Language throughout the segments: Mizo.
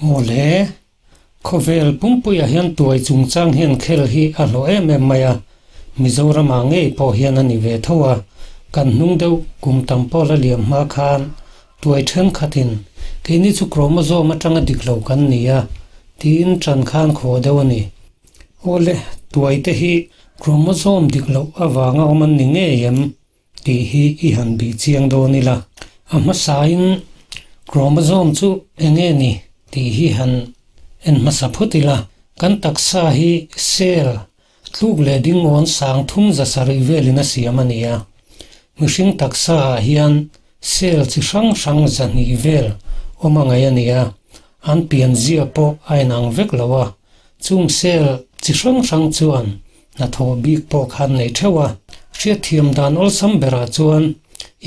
Awle, khawvel pumpuiah hian tuai chungchang hian khel hi a hlawh em em mai a, Mizoramah ngei pawh hian a ni ve tho a, kan hnung deuh kum tam pawh la liam hma khan tuai thenkhatin keini chu chromosome atanga dik lo kan ni a, tiin ṭan khan khawh deuh a ni. Awle, tuai te hi chromosome dik loh avanga awm an ni ngei em? Tih hi i han bih chiang dawn ila. A hmasain chromosome chu eng nge ni tih hi han en hmasa phawt ila. Kan taksa hi cell tluk leh dingawn sang thum za sarih velin a siam a ni a. Mihring taksa ah hian cell chi hrang hrang zahnih vel awm a ngaih a ni a, an pianzia pawh a inang vek lo a. Chung cell chi hrang hrang chuan Hnathawh bik pawh khan nei theuh a, hriatthiam dan awlsam berah chuan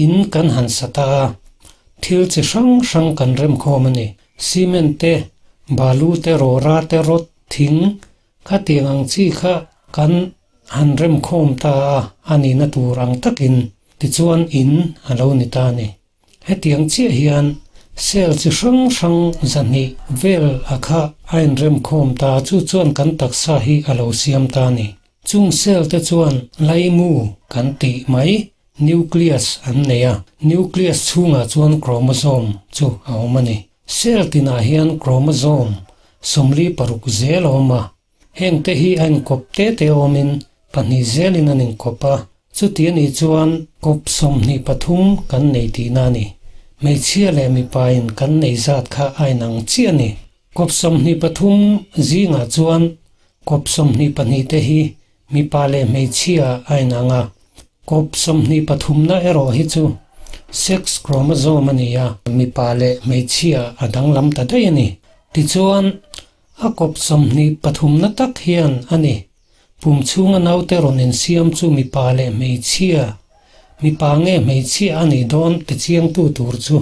in kan han sa ta a, thil chi hrang hrang kan remkhawm a ni. Cement te, balu te, rawra te, rod, thing, khatiang ang chi kha kan han remkhawm ta a, a nihna tur ang takin tichuan in a lo ni ta a ni. Hetiang chiah hian cell chi hrang hrang zahnih vel a kha a inremkhawm ta chu chuan kan taksa hi a lo siam ta a ni. Chung cell te chuan laimu kan tih mai nucleus an nei a, nucleus chhungah chuan chromosome chu a awm a ni. Cell tinah hian chromosome 46 zel a awm a, Hengte hi a inkawp te te awmin pahnih zelin an inkawp a, chuti a nih chuan kawp 23 kan nei tihna a ni. Hmeichhia leh mipain kan nei zat kha a inang chiah a ni. Kawp 23 zingah chuan kawp 22 te hi mipa leh hmeichhia a inang a, kawp 23 na erawh hi chu sex chromosome a ni a, mipa leh hmeichhia a danglam ta daih a ni. Tichuan, A kawp 23 na tak hian a ni. Pum chhunga naute rawn insiam chu mipa leh hmeichhia, mipa nge hmeichhia a nih dawn ti chiangtu tur chu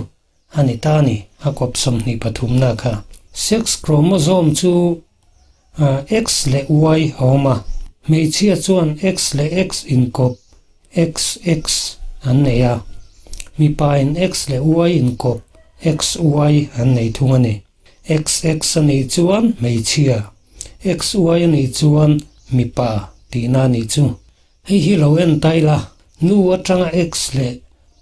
a ni ta a ni, a kawp 23 na kha. Sex chromosome chu X leh Y a awm a, hmeichhia chuan X leh X inkawp, XX, an nei a, mipain X leh Y inkawp, XY, an nei thung a ni. XX a nih chuan hmeichhia, XY a nih chuan mipa tihna a nih chu. Hei hi lo en ta ila, nu atanga X leh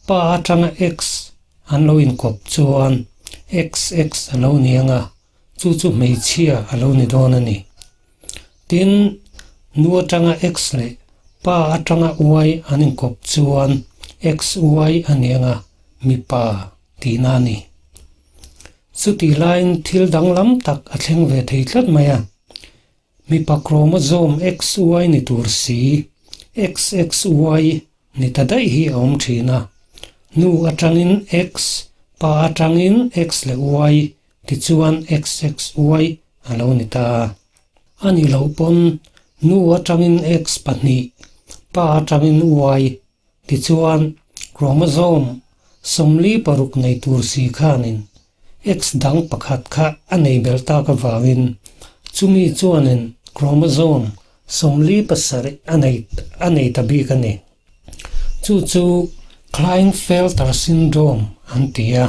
pa atanga X an lo inkawp chuan XX a lo ni ang a, chu chu hmeichhia a lo ni dawn a ni. Tin, nu atanga X leh pa atanga Y an inkawp chuan XY a ni ang a, mipa tihna a ni. Chutih laiin thil danglam tak a thleng ve thei tlat mai a. Mipa chromosome XY ni tur si, XXY ni ta daih hi a awm thin a. Nu atangin X, pa atangin X leh Y tichuan XXY a lo ni ta a. A ni loh pawn nu atangin X pahnih, pa atangin Y Tichuan, chromosome 46 nei tur si khanin X dang pakhat kha a nei belh tak avangin chumi chuanin chromosome 47 a nei a nei ta bik a ni. Chu chu Klinefelter syndrome an ti a.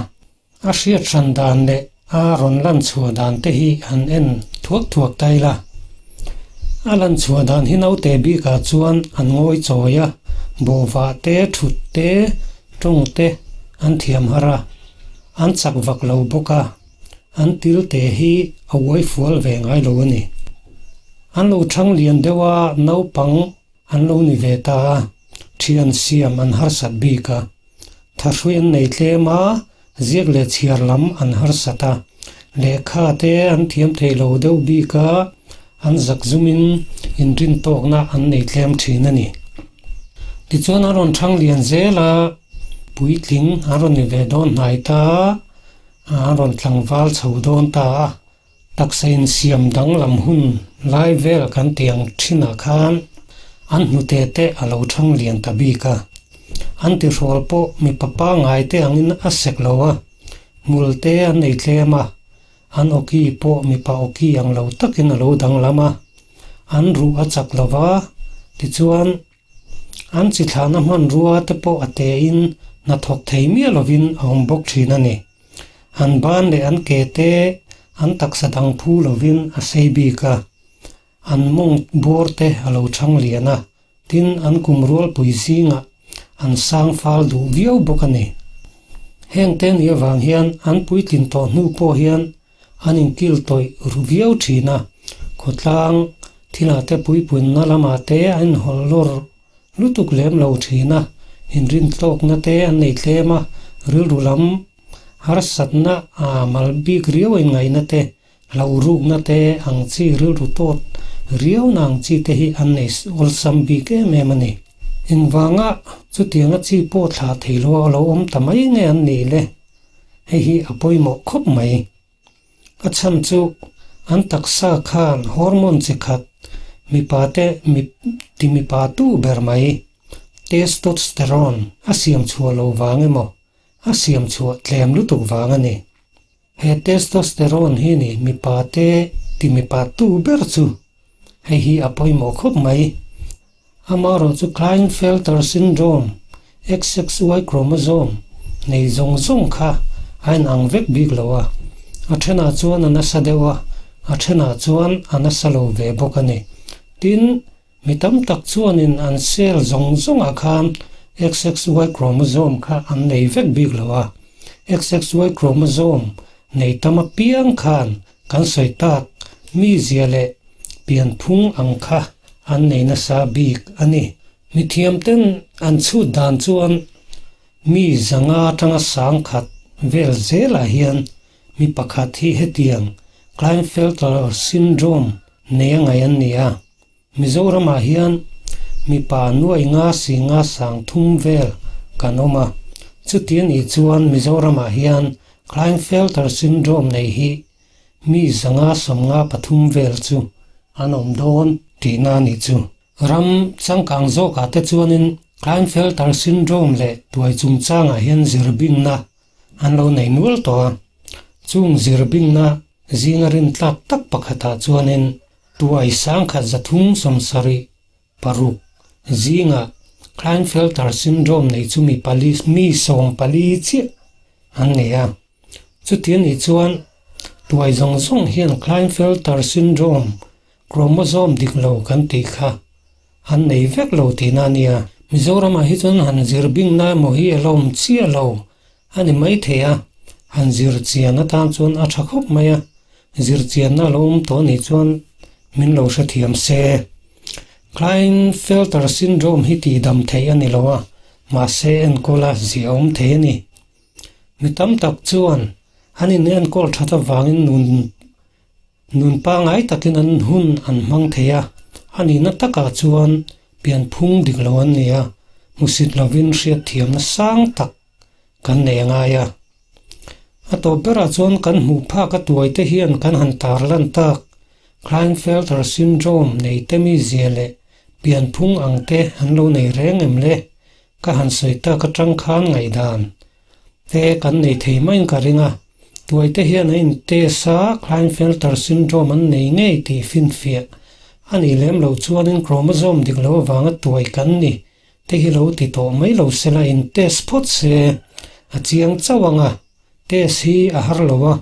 A hriat hran dan leh a rawn lan chhuah dan te hi han en thuak thuak ta ila. A lan chhuah dan hi naute bikah chuan an ngawi chawi a, bawhvah te, thut te, tawng te an thiam har a, an chak vak lo bawk a, an til te hi a uai fual ve ngai lo a ni. An lo thang lian deuh a, naupang an lo ni ve ta a, thian siam an harsat bik a. Thahrui an nei tlem a, ziak leh chhiar lam an harsat a, lehkha te an thiam thei lo deuh bik a, an zak zumin inrintawkna an nei tlem thin a ni. Tichuan an rawn thang lian zel a, puitling an rawn ni ve dawn hnai ta a, an rawn tlangval chho dawn ta a. Taksa insiam danglam hun lai vel kan tih ang thinah khan an hnute te a lo thang lian ta bik a. An tihrawl pawh mipa pangngai te angin a sek lo a, hmul te an nei tlem a, an awki pawh mipa awki ang lo takin a lo danglam a, an ruh a chak lo va, tichuan an chi thlahna hmanrua te pawh a tein hnathawk thei miah lovin a awm bawk thin a ni. An ban leh an ke te, an taksa dang phu lovin a sei bik a, an mawng bawr te a lo chhang lian a, tin an kum rualpui zingah an sang fal duh viau bawk a ni. Heng te ni avang hian an puitlin tawh hnu pawh hian an inkil tawih ru viau thin a, khawtlang thilah te puipunna lamah te a inhawlh lawr lutuk lem lo thin a, inrintlawkna te an nei tlem a, rilru lam harsatna aa mal bik riau a inngaihna te, hlauhrukna te ang chi rilru tawt riauna ang chi te hi an nei awlsam bik em em a ni. Engvanga chutianga chi pawh thlah thei lo a lo awm ta mai nge an nih le? Hei hi a pawimawh khawp mai. A chhan chu an taksa khan hormone chi khat mipa te ti mipa tu ber mai, testosterone, a siam chhuah lo vang emaw, a siam chhuah tlem lutuk vang a ni. He testosterone hi ni mipa te ti mipa tu ber chu hei hi a pawimawh khawp mai. Amaherawhchu Klinefelter syndrome, XXY chromosome, nei zawng zawng kha a inang vek bik lo a, a thenah chuan a nasa deuh a, a thenah chuan a nasa lo ve bawk a ni. Tin, mi tam tak chuanin an cell zawng zawngah khan XXY chromosome kha an nei vek bik lo a, XXY chromosome nei tam apiang khan Kan sawi tak mizia leh pianphung ang kha an nei nasa bik a ni. Mithiamten an chhut dan chuan mi zanga atanga sang khat vel zelah hian mi pakhat hi hetiang Klinefelter syndrome nei a ngaih an ni a. Mizoramah hian mipa nuai nga si nga sang thum vel kan awm a, chuti a nih chuan Mizoramah hian Klinefelter syndrome nei hi mi 593 vel chu an awm dawn tihna a nih chu. Ram changkang zawkah te chuanin Klinefelter syndrome leh tuai chungchangah hian zirbingna an lo nei nual tawh a, chung zirbingna zinga rintlak tak pakhatah chuanin Tuai sangkhat 376 zingah Klinefelter syndrome nei chu mi pali mi 14 chiah an nei a. Chuti a nih chuan tuai zawng zawng hian Klinefelter syndrome chromosome dik lo kan tih kha an nei vek lo tihna a nia. Mizoramah hi chuan han zir bingna emaw hi a la awm chiah lo A ni maithei a, han zir chian atan chuan a tha khawp mai a, zir chianna a lo awm tawh anih chuan min lo hrethiam se. Klinefelter syndrome hi tihdam theih a ni lo a, mahse enkawl a ziahawm thei a ni. Mi tam tak chuan an in enkawl that avangin nun nun pangngai takin an hun an hmang thei a, a nihna takah chuan pianphung dik lo an ni a, hmusit lovin hriatthiamna sang tak kan nei a ngai a. A tawp berah chuan kan hmuh phak a tuai te hian kan han tar lan tak Klinefelter syndrome nei te mizia leh pianphung ang te an lo nei reng em le? Ka han sawi tak atang khan ngaihdan te kan nei thei maiin ka ring a. Tuai te hian a in test a Klinefelter syndrome an nei ngei tih finfiah a nih lem loh chuanin chromosome dik lo avanga tuai kan ni Te hi lo ti tawh mai lo sela in test phawt se a chiang chauh ang a, test hi a har lo a,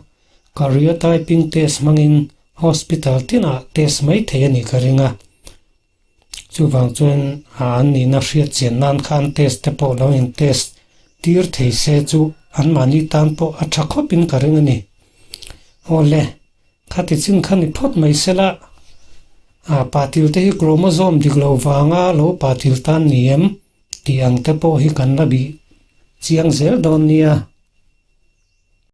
karyotyping test hmangin hospital tinah test mai thei a nih ka ring a, chuvang chuan a an nihna hriat chian nan khan test te pawh lo in test tir thei se chu anmahni tan pawh a tha khawpin ka ring a ni. Awle. Khati chin kha ni phawt mai sela, a patil te hi chromosome dik lo vanga lo patil tan ni em tih ang te pawh hi kan la bih chiang zel dawn nia.